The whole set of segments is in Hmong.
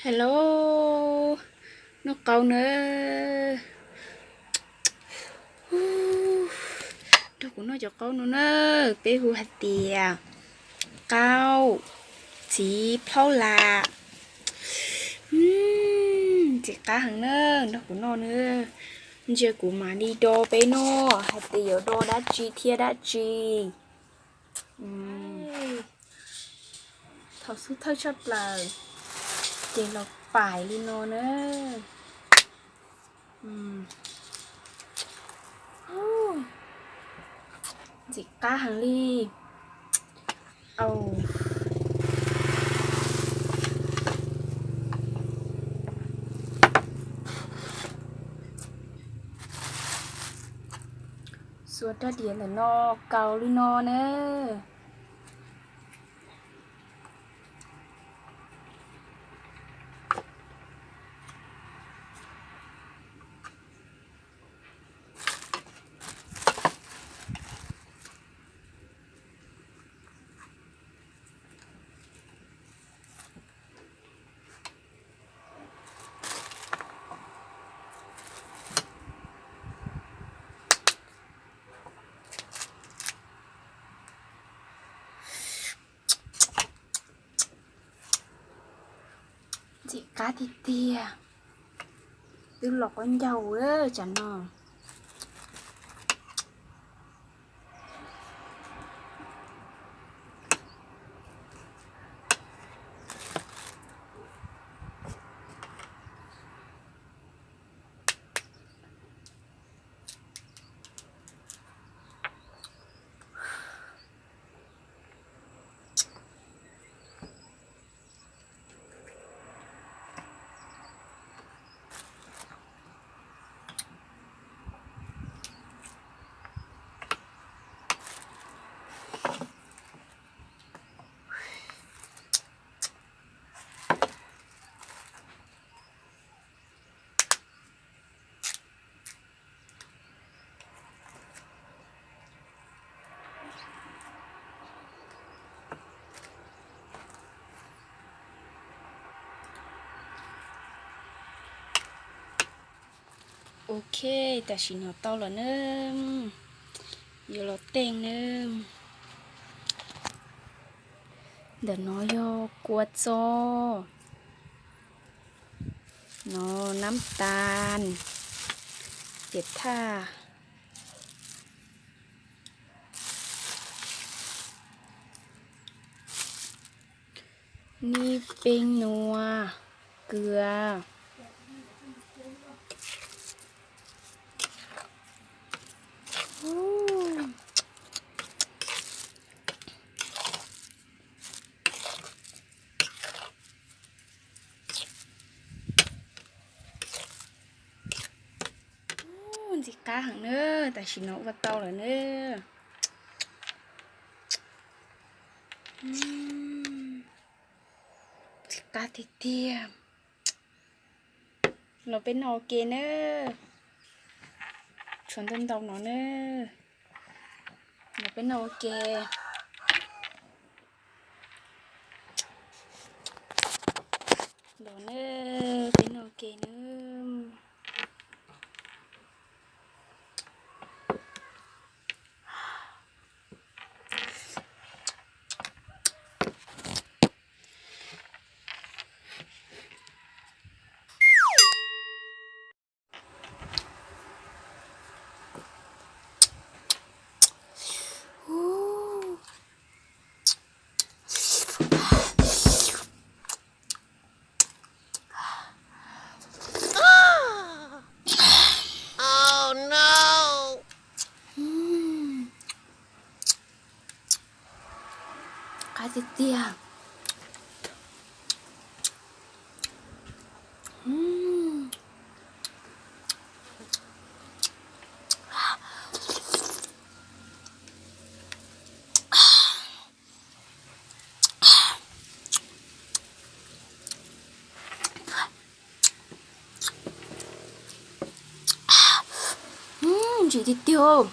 Hello, noj qaub na. Nrog kuv noj cov qaub no na, peb hu hais tias qaub txiv plaub lam. Ntxim qab heev na, nrog kuv noj na. Ntsia kuv mam li do peb noj hais tias yuav do dab tsi thiab dab tsi. Thaum xub thawj tshaj plaws ces los pais li no na. Ntxim qab heev li. Xuas rab diav ntawm no kaus li no na. Ntxim qab tiag tiag. Twb los qaub ncaug tsam no. Ok, tam sim no tau lawm na. Yuav los teej na. Ntawm no yog kua txob, no nab tas, tiav thaj, nib peeb nua, kwv. Ntxim qab heev na, tam sim no ua tau lawm na. Ntxim qab tiag tiag. Los peb noj ua ke na. Tshuav ntau ntau no na. Los peb noj ua ke. Los na, peb noj ua ke na. Qab tiag tiag. Ntsim tiag tiag.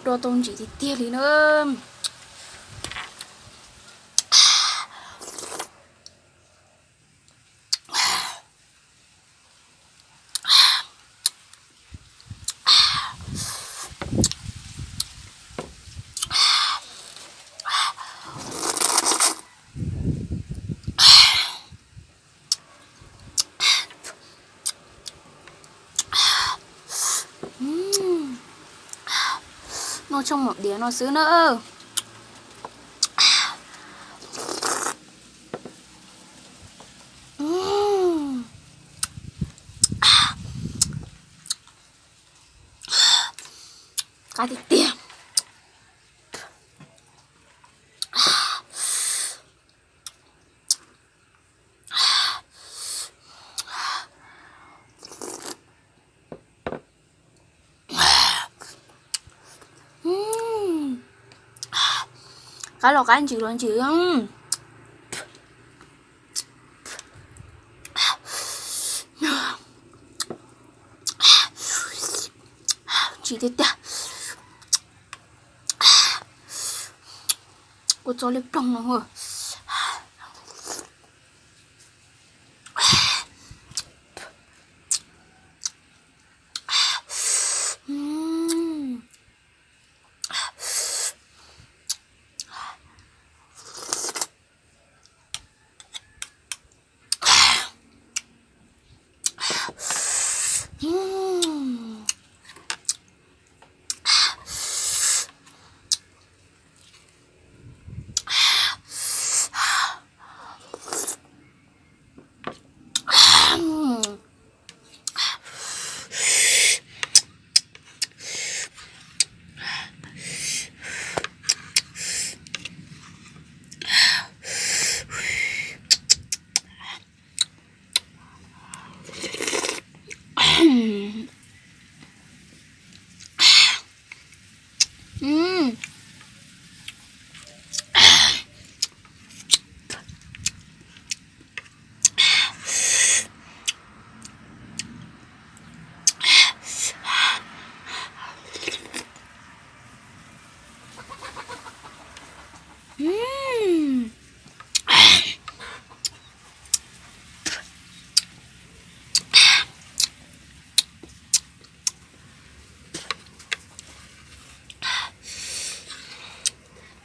Do tau ntsim tiag tiag li na. Tshooj maum diav no xwb na. Qab tiag tiag. Qab los qab, ntsim los ntsim. Ntsim tiag tiag. Kua txob liab ploog no.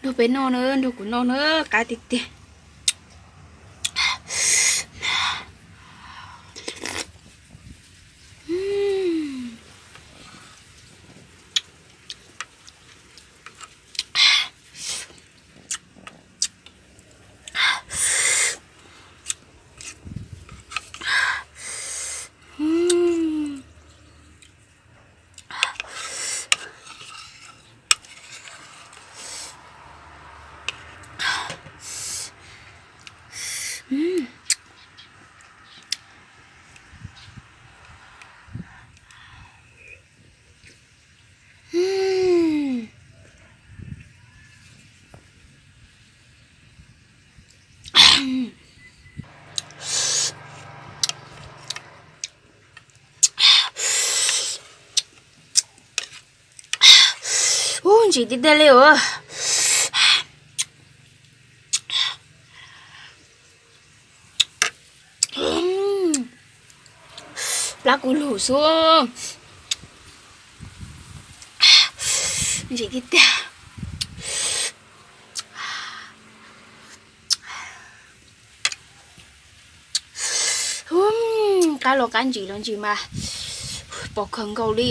Nrog peb noj na, nrog kuv noj na, qab tiag tiag. Ub, ntsim tiag tiag li os. Plab kuv lug xwb. Ntsim tiag tiag. Qab los qab, ntsim los ntsim mas pom kawg nkaus li.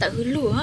Tawm hwj lug.